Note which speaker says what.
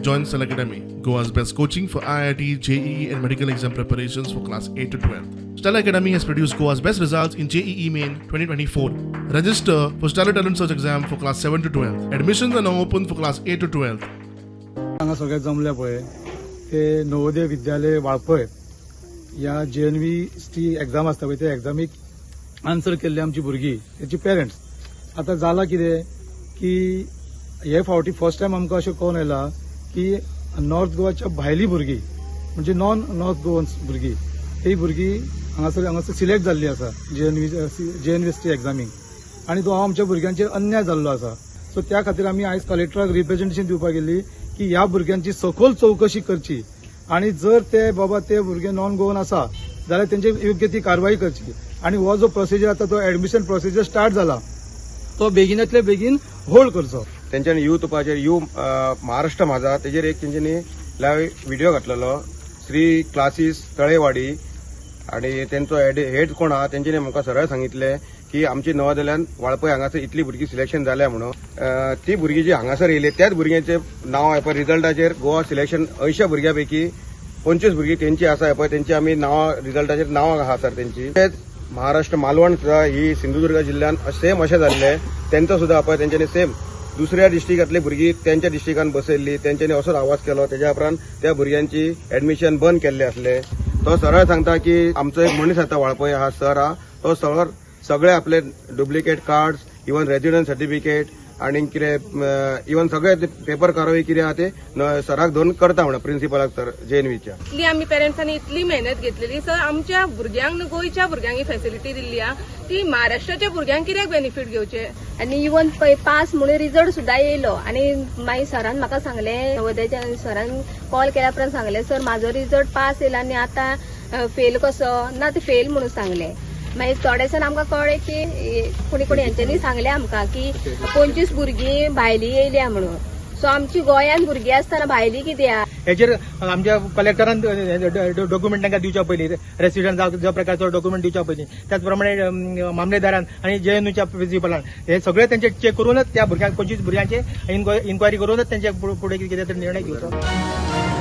Speaker 1: Join Stellar Academy, Goa's best coaching for IIT, JEE, and medical exam preparations for class 8 to 12. Stellar Academy has produced Goa's best results in JEE Main 2024. Register for Stellar Talent Search exam for class 7 to 12. Admissions are now open for class 8 to 12.
Speaker 2: हांगा सगळे जमले पळय ते नवोदय विद्यालय वाळपय ह्या J N V T exam आसता पळय, त्या एक्झामीक answer केल्ली आमची भुरगीं, तेची पेरंट्स. आतां जालां कितें की हे फावटी फर्स्ट टायम आमकां अशें कळून आयलां की नॉर्थ गोवाच्या भायली भुरगीं, म्हणजे नॉन नॉर्थ गोवन्स भुरगीं, ती भुरगीं हांगासर सिलेक्ट जाल्ली आसा जे एन व्ही टी एक्झामीक आनी तो आमच्या भुरग्यांचेर अन्याय जाल्लो आसा. सो त्या खातीर आमी आयज कलेक्टराक रिप्रेझेंटेशन दिवपाक गेल्ली की ह्या भुरग्यांची सखोल चवकशी करची आणि जर ते बाबा ते भुरगे नॉन गोवन आसा जाल्यार तेंचेर योग्य ती कारवाई करची आणि हो जो प्रोसिजर आता, तो एडमिशन प्रोसिजर स्टार्ट जाला, तो बेगिनातले बेगीन होल्ड करचो.
Speaker 3: तेंच्यांनी युट्यूबाचेर you Maharashtra माझा तेजेर एक तेंच्यांनी लायव्ह व्हिडिओ घातलेलो, श्री क्लासीस तळेवाडी, आणि तेंचो हेड कोण आहा, तेंच्यांनी आमकां सरळ सांगितलें की आमची नवोदयान वाळपय हांगासर इतली भुरगीं सिलेक्शन जाल्या म्हणून. ती भुरगीं जी हांगासर येयली, त्याच भुरग्यांचे नांव पळय रिजल्टाचेर गोवा सिलेक्शन 80 भुरग्यां पैकी 25 भुरगीं तेंची आसा. पळय, तेंची आमी नांवां रिजल्टाचेर नांवां आहा सर तेंची. तेच महाराष्ट्र मालवण सुद्दां ही सिंधुदुर्ग जिल्ल्यान सेम अशें जाल्लें. तेंचो सुद्दां पळय, तेंच्यांनी सेम दुसऱ्या डिस्ट्रिक्टांतली भुरगीं तेंच्या डिस्ट्रिक्टान बसयल्ली. तेंच्यांनी असोच आवाज केलो. तेज्या उपरांत त्या भुरग्यांची एडमिशन बंद केल्लें आसलें. तो सरळ सांगता की आमचो एक मनीस आतां वाळपय आहा, सर आहा, तो सरळ सगळे आपले duplicate cards, even resident certificate आनी कितें इवन सगळे पेपर कारवाई कितें आहा ते सराक धरून करता म्हणून, प्रिन्सिपलाक सर जेएनव्हीच्या.
Speaker 4: इतली आमी पेरंट्सांनी इतली मेहनत घेतलेली सर, आमच्या भुरग्यांक न्हू, गोंयच्या भुरग्यांक ही फेसिलिटी दिल्ली आहा, ती महाराष्ट्राच्या भुरग्यांक कित्याक बेनिफीट घेवचे?
Speaker 5: आनी इवन पळय पास म्हणून रिजल्ट सुद्दां येयलो आनी मागीर सरान म्हाका सांगलें, नवोदयाच्या सरान कॉल केल्या उपरांत सांगलें, सर, म्हाजो रिजल्ट पास येयला आनी आतां फेल कसो ना? ते फेल म्हणून सांगलें. मागीर थोडेसान आमकां कळ्ळें की कोणी कोणी हेंच्यांनी सांगलें आमकां की 25 भुरगीं भायली येयल्या म्हणून. सो आमची गोंयांत भुरगीं आसतना भायली कित्याक?
Speaker 6: हेचेर आमच्या कलेक्टरान डॉक्युमेंट तांकां दिवच्या पयलीं, रेसिडंट जावं ज्या प्रकारचो डॉक्युमेंट दिवच्या पयलीं, त्याच प्रमाणे मामलेदारान आनी जेएनयूच्या प्रिन्सिपलान हे सगळे तेंचे चेक करूनच त्या भुरग्यांक, 25 भुरग्यांचे इन्क्वायरी करूनच तेंचे फुडें कितें तरी निर्णय घेवचो.